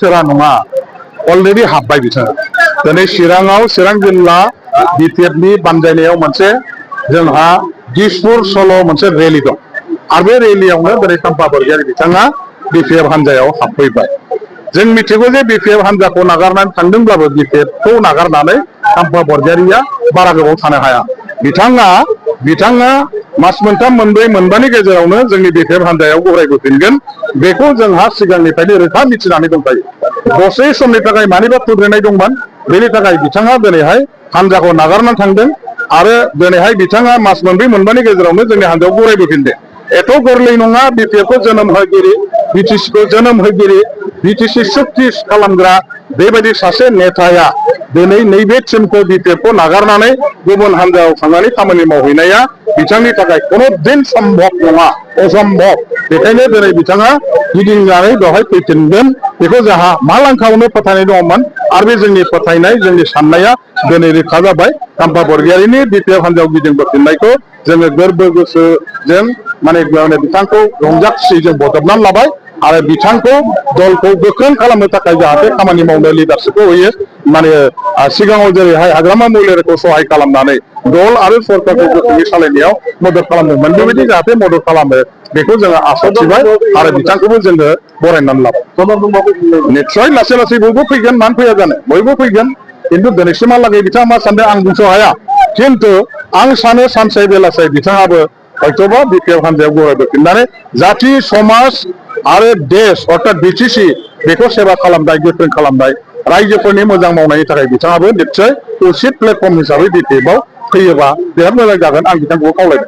सोरा नङा अलरेडि हाबबाय बिथाङा दिनै चिराङाव चिरां जिल्ला बिटिएफनि बानजायनायाव मोनसे जोंहा दिसपुर सल' मोनसे रेलि दं आरो बे रेलियावनो दिनै खाम्फा बरगयारी बिथाङा बिपिएफ हान्जायाव हाबफैबाय। जों मिथिगौ जे बिपिएफ हान्जाखौ नागारनानै थांदोंब्लाबो बिपिएफखौ नागारनानै खाम्फा बरगयारीया बारा गोबाव थानो हाया। बिथाङा मास मोनथाम मोनब्रै मोनबानि गेजेरावनो जोंनि बिपिएफ हान्जायाव गरायबोफिनगोन बेखौ जोंहा सिगांनिफ्रायनो रोखा मिथिनानै दंखायो। दसे समनि थाखाय मानिबा थुब्रायनाय दंमोन बेनि थाखाय बिथाङा दिनैहाय हान्जाखौ नागारनानै थांदों आरो दिनैहाय बिथाङा मास मोनब्रै मोनबानि गेजेरावनो जोंनि हान्जायाव गरायबोफिनदों। एथ' गोरलै नङा बिपिएफखौ जोनोम होगिरि बिटिसिखौ जोनोम होगिरि बिटिसि सुक्ति खालामग्रा बेबायदि सासे नेताया दिनै नैबे टिमखौ बिपिएफखौ नागारनानै गुबुन हान्जायाव थांनानै खामानि मावहैनाया बिथांनि थाखाय खुनु दिन सम्भब नङा, असम्भब। बेखायनो दिनै बिथाङा गिदिंनानै बेवहाय फैफिनगोन बेखौ जोंहा मालांखायावनो फोथायनाय दङमोन आरो बे जोंनि फोथायनाय जोंनि साननाया दिनै रोखा जाबाय। खाम्फा बरगयारीनि बिपिएफ हान्जायाव गिदिंबोफिननायखौ जोङो गोरबो गोसोजों माने बिथांखौ रंजा खुसि जों बजबनानै लाबाय आरो बिथांखौ दलखौ गोख्रों खालामनो थाखाय जाहाथे खामानि मावनो लिडारशिपखौ होयो माने सिगाङाव जेरैहाय हाग्रामा महिलारिखौ सहाय खालामनानै दल आरो सरकारखौ गोख्रोङै सालायनायाव मदद खालामदोंमोन बेबायदि जाहाथे मदद खालामो बेखौ जोङो आसा थिबाय आरो बिथांखौबो जोङो बरायनानै लाबाय। निस्सय लासै लासै बयबो फैगोन, मानो फैया जानो, बयबो फैगोन। खिन्थु दिनैसिमहालागै बिथाङा मा सानदों आं बुंस' हाया। खिन्थु आं सानो सानसे बेलासे बिथाङाबो हयथ'बा बिपिएफ हान्जायाव गरायबोफिननानै जाथि समाज आरो देश अर्थात बिटिसि बेखौ सेबा खालामनाय गोख्रों खालामनाय रायजोफोरनि मोजां मावनायनि थाखाय बिथाङाबो निस्सय उचित प्लेटफर्म हिसाबै बिपिएफआव फैयोबा बिराद मोजां जागोन आं बिथांखौ खावलायदों।